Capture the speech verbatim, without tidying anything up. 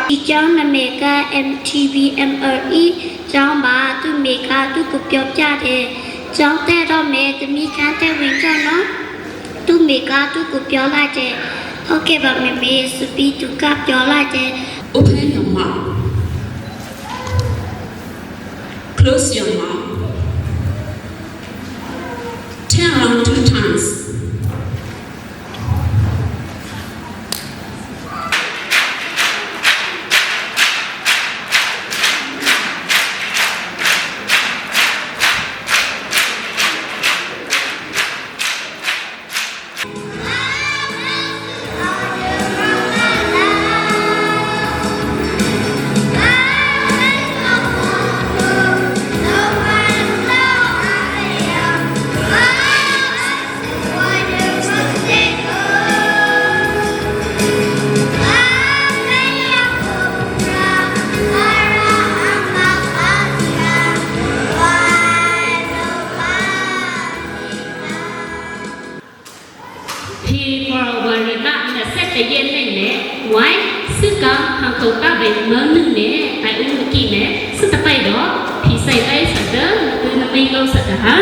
I jang na Meka M T V M R E, jang ba tu Meka tu ku piop ja de. Jang te do me te mi kan te win jang no. Tu Meka tu ku piop la de. Okay ba me me supi tu ka piop la de. Open your mouth. Close your mouth. Turn around two times. Hi, for a while, na, na set the yen neng ne, why? Sika, hang to ka be, manu ne, kai un ki ne, sita pai do, pi sai tai sa de, na mai go sa de, ha?